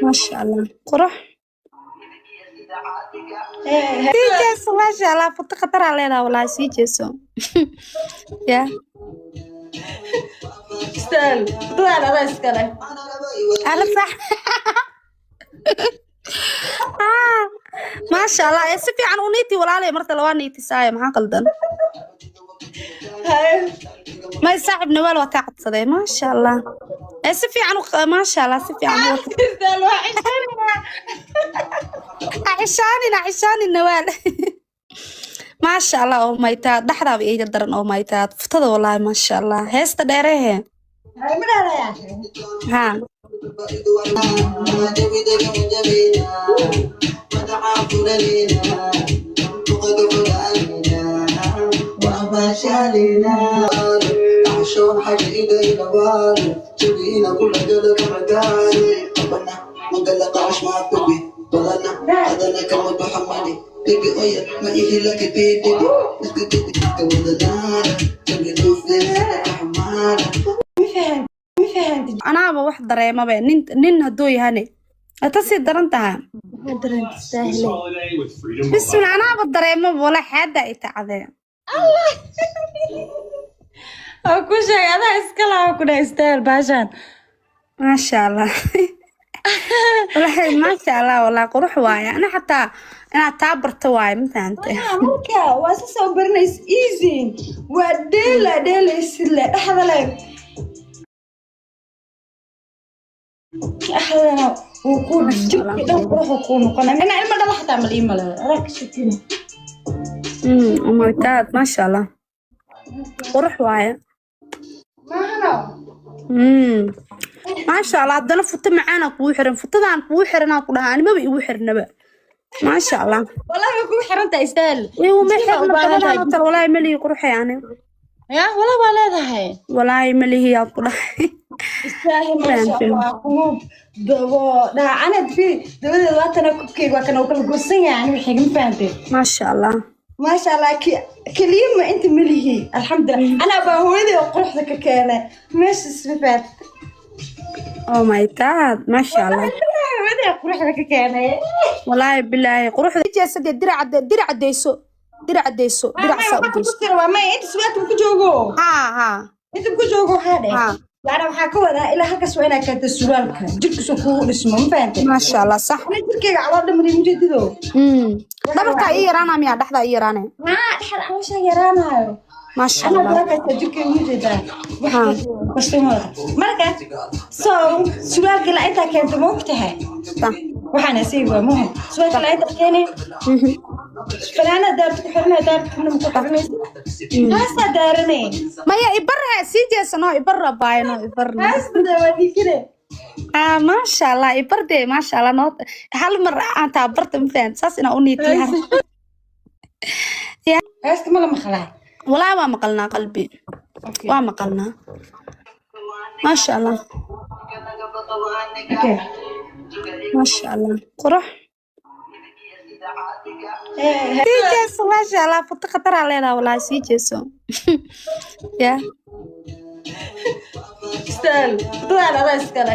Maasha Allah, qurux. Sii jeeso, maasha Allah, futo khataraa leedaha walaahi. Sii jeeso ya. Istaal, futadaan adaa iskale. Ala sax. Ah, maasha Allah, ee si fiican u niiti walaalay. Marta lawaa niitisaayo, maxaa qaldan? Haye. May, saaxib Nawaal waa kaa codsaday. Maasha Allah, ee si fiican maasha Allah, si fiican u wata. Istaal, waa cishanina. Cishaanin, cishaanin Nawaal. Maasha Allah, oh my God, dhaxdaaba iiga daran. Oh my God, futada walaahi, maasha Allah, heesta dheerehe. Haye, ma dheerayaa? Ha. Ma fahanti, ma fahanti. Anaaba wax dareemabe, nin nin hadduu yahane ta sii daran tahay. Maxaa dareenta, istaahile? Bismillah, anaaba dareemaba wala xaada ay tacdee. Waa ku sheegay, adaa iska laha ku dhahay, istaahil baashaan. Maasha Allah walahi, maasha Allah walaa, qurux waaye. Ana xataa inaad taa barto waaye, ma fahantay? Ah, marka waa si soo baranays, easy waa, dheela dheelaysid le, dhexda le, dhexdana wuu ku jirka dhan quruxu kuu noqonaya. Inaa ilmo dhala xataa ma lii maleeyo, adaa ka shakina. Oh my God, maasha Allah, qurux waaye. Maahano? Maasha Allah, haddana futo macaana kugu xiran, futadaan kugu xiranaa ku dhahaa, animaba igu xirnaba, maasha Allah. Wallahi way kugu xiran tahay, istaahil. Iguma Jiif baa u xirna baahan dabadaan tahay. oo kale walaahi malihi, quruxay ani. Ya wallah, waa leedahay. Walaahi malihi yaad ku dhahay. Istaahil, maasha Fahamtay. Allah, qulub dabo dhaacanad fi dabadeed waatana, kubkeyga waa kana, uu kala goosan yahay ani wixii, ma fahantay? Maasha Allah. Maasha Allah, keliya ma inta malihi, alxamdulilah, anaa baa hooyaday oo quruxda ka keenay meesha, isma fahat? Oh my God, maasha Allah. Hooyaday oo quruxda ka keenay. Walaahi bilaahi quruxda jeesadee, dirac dirac deyso, dirac deyso, dirac saa u deyso. Waa may, inta suwaadka ku joogo. Ha ha. Inta ku joogo waxaa dheh. Ha. Yani waxaa ka wadaa ilaa halkaas waa inaa keento surwaalka jirkiisu kugu dhismo, ma fahantay? Maasha Allah, sax. Ana jirkeyga calool dhamari mujeedido. Dhabarkaa ii yaraana miyaa, dhexdaa ii yaraane? Haa, dhexda caloosha yaraanayo. Maasha Ana Allah. waakasta jirkeyga mujeedaa. Ha. Kastumada marka, so surwaalka ilaa intaa keento, ma ogtahay? Sax. Waxaan asiigi waa muhim, surwaalka ilaa intaa keenay. Fanaanada daarta ku xiranaya, daarta xubna ma ku xiranaysa, haasaa daaranay. Maya, ibarha sii jeesano, ibarra baayno, ibarna. Haasta waa diikine. Ah, maasha Allah, ibardee, maasha Allah, noo hal mar aan taa barta, ma fahan saas inaa u niitiyaa. Heesta ma la maqlaa? Walaa waa maqalnaa, qalbi waa maqalnaa, maasha Allah. Okay. Maasha Allah, qurux. Sii jeeso, maasha Allah, futo khataraa leedaha walaahi. Sii jeeso ya. Istaahil, futadaan adaa iskale.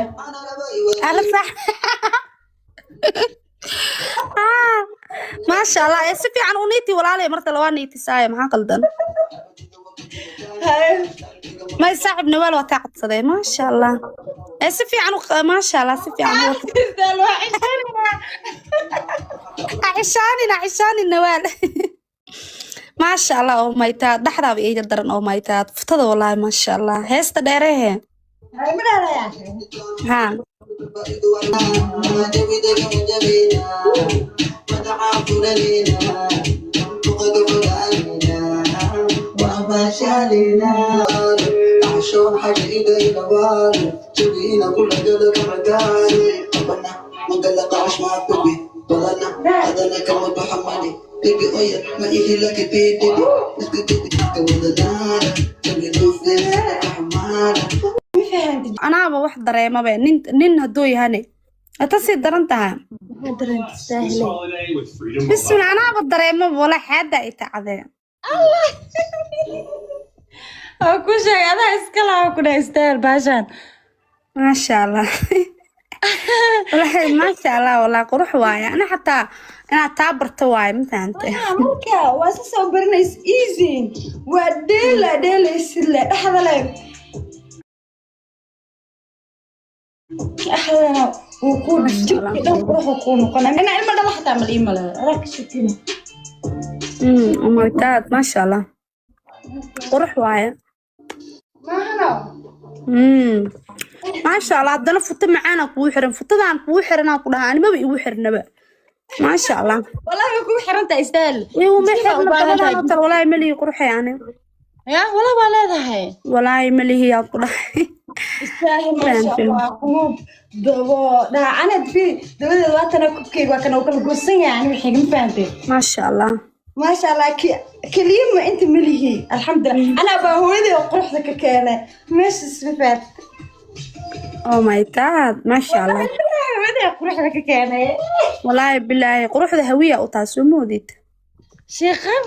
Ala sax. Ah, maasha Allah, ee si fiican u niiti walaalay. Marta lawaa niitisaayo, maxaa qaldan? Haye. May, saaxib Nawaal waa kaa codsaday. Maasha Allah, ee si fiican maasha Allah, si fiican u wata. Istaahil, waa cishanina. Cishaanin, cishaanin Nawaal. Maasha Allah, oh my God, dhaxdaaba iiga daran. Oh my God, futada walaahi, maasha Allah, heesta dheerehe. Haye, ma dheerayaa? Ha. Ma fahanti. Anaaba wax dareemabe, nin nin hadduu yahane ta sii daran tahay. Maxaa dareenta, istaahile? Bismillah, anaaba dareemaba wala xaada ay tacdee. Waa ku sheegay, adaa iska laha ku dhahay, istaahil baashaan. Maasha Allah. Wallaahi maasha Allah, wallaahi qurux waaye. Ana xataa inaad taa barto waaye, ma fahantay? Marka waa si soo baranays, easy waa, dheela dheelaysid le, dhexda le, dhexdana wuu ku jirka dhan quruxu kuu noqonaa. Inaa ilma dhala xataa ma lii maleeyo, adaa ka shakina. Oh my God, maasha Allah, qurux waaye. Maahano? Maasha Allah, haddana futo macaana kugu xiran, futadaan kugu xiranaa ku dhahaa, animaba igu xirnaba, maasha Allah. Wallahi way kugu xiran tahay, istaal. Iguma Sidee u xirna baahan gabadhaan tahay? oo kale walaahi malihi quruxay ani. Ya walaa waa leedahay. Walaahi malihi yaa ku dhahay. Istaahil, maasha Fahamtay. Allah, kuub dabo dhaacanad fi dabadeed waatana, kubkeyga waa kana, uu kala goosan yahay, ani wixii ma fahantay? Maasha Allah. Maasha Allah, keliya ma inta malihi, alxamdulilah, anaa baa hooyaday oo quruxda ka keenay meesha, isma fahantay? Oh my God, maasha Allah. Hooyaday oo quruxda ka keenay. Walaahi bilaahi quruxda hawiya u tahay, soo moodid. Sheekhan.